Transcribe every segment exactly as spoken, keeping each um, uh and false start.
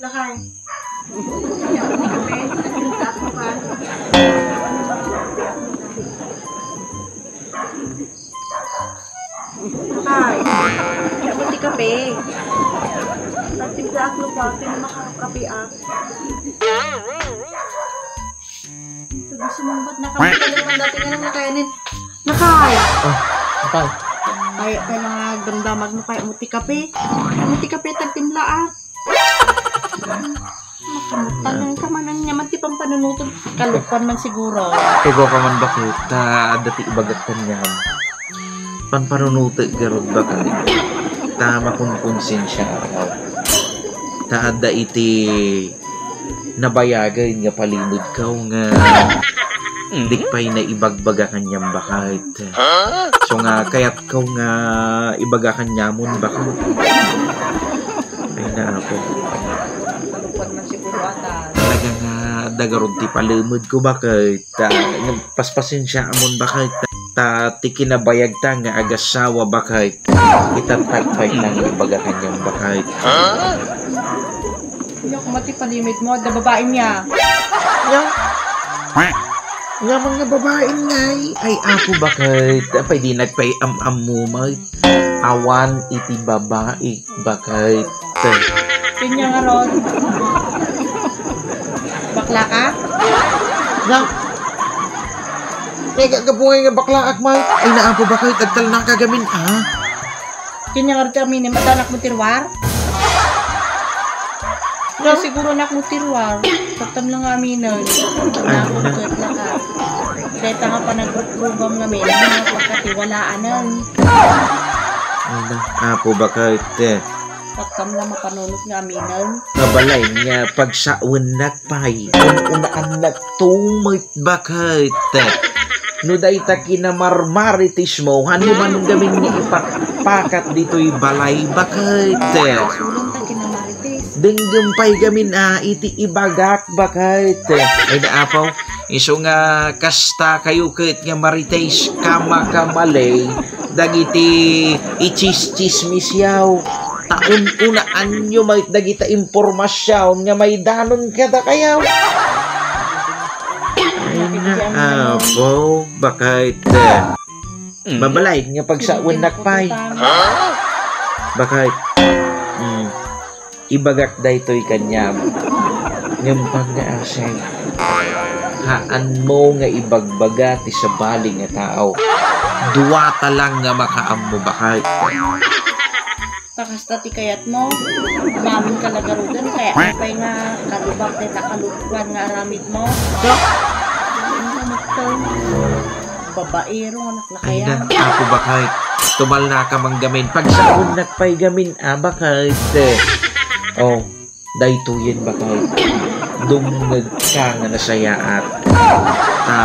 Lakay. Lakay. Kaya mo ti kape. Nagtimpla ak lupa, kaya makakape ak. Gusto mong ba't nakamit ka naman dati nga nang nakayanin? Lakay! Ah, Lakay. Kaya ka na nga agdamdamag mo kaya mo ti kape. Kaya mo ti kape, tagtimpla ak. Makamutan lang ka man, anya man ti pampanunotod. Kalukuan man siguro. Igo ka man bakit, ta adda ti ibagak kaniam. Pampanunotod garud bakit, ta makunkonsensiaak. Ta adda iti nabayagen nga palimedkaw nga di pay naibagbaga kaniam bakit. So nga, kayatkaw nga ibaga kaniamon bakit. Ay, naapo. Kalukuan man siguro ata. Talaga nga, dagarod ti palimedko bakit. Ta, paspasensiaamon bakit. Ta, ti kinabayagta nga agasawa bakit. Itatag pay nga ibaga kaniam bakit. Nya, kuma ti palimedmo, adda babaem nia. Nya? Nya man nga babaem ngay. Ay, apo, bakit? Apay di nagpay-am-ammo, may awan iti babae, bakit? Kanya nga ron. Bakla ka? Nya? May gagabungay nga bakla ak, may. Ay, naapo, bakit? Agtalna ka gamin, ah. Kanya nga rin ti aminen, matanak mo ti ruar? Kaya siguro anak mo ti ruar. Tatam lang aminen. Anak mo ket laka. Deta nga panagrugrugam nga men, nga pagkatiwalaanan. Ala, apo bakit? Tatam lang mapanunot nga aminen. Mabalay nga pagsawennak pay. Kun-unaannak tumit bakit? No dayta kinamarmarites mo, hanyo man gamin nga ipakpakat ditoy balay bakit? Sulong ta kinamarites. Denggem pay gamin a iti ibagak bakit? Ay, naapaw, isu nga kasta kayo ket nga marites ka makamali dagiti ichis-chismis yaw. Ta un-unaanyo met dagita impormasyon nga maidanon kadakayo. Ay, naapo, bakit? Mm. Mabalay nga pagsawennak pay. Bakit? Mm. Ibagak daytoy kaniam. Ngem pagnaasay, haanmo nga ibagbaga ti sabali nga tao. Duata lang nga makaammo, bakit? Ta kasta ti kayatmo, umamin ka la garuden, kayatmo pay nga kalubak dayta kalukuan nga aramidmo. Babaero nga anak na kaya. Ay, na, apo bakit? Tumalna ka man gamin. Pagsawennak pay gamin, ah, bakit? Oh, daytoyen bakit? Dumngeg ka nga nasayaat. Ta,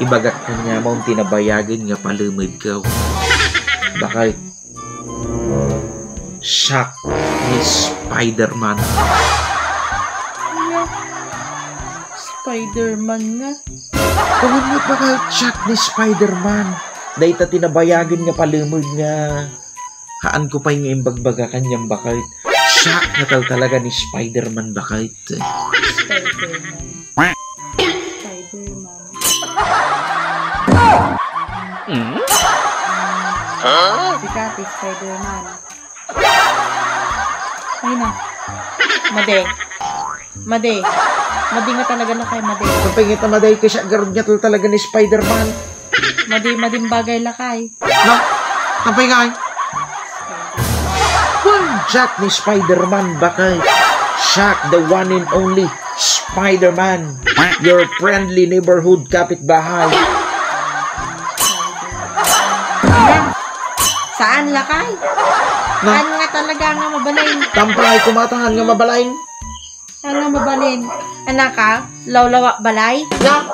ibagak kaniam ti nabayagen nga palemedko. Bakit? Siak ni Spider-Man. Spider-Man nga? Kawan nga bakit siak ni Spider-Man? Dayta ti nabayagen nga palemed nga haanko pay nga imbagbaga kaniam bakit. Siak nga taltalaga ni Spider-Man bakit. Spider-Man. Spider-Man. Hmm? Sika ti Spider-Man. Ay na. Madi. Madi. Madi nga talaga, lakay, madi. Kapay nga ta madi, kaya siya garud nga talaga ni Spider-Man. Madi, mading bagay, lakay. No? Kapay nga ay? Wan, siak ni Spider-Man, bakay. Siak, the one and only Spider-Man. Your friendly neighborhood kapitbahay. Saan, lakay? Na? Saan nga talaga nga mabalin? Tampay, kumatahan nga mabalin. Saan nga mabalin? Anaka, lawlawa balay? Na?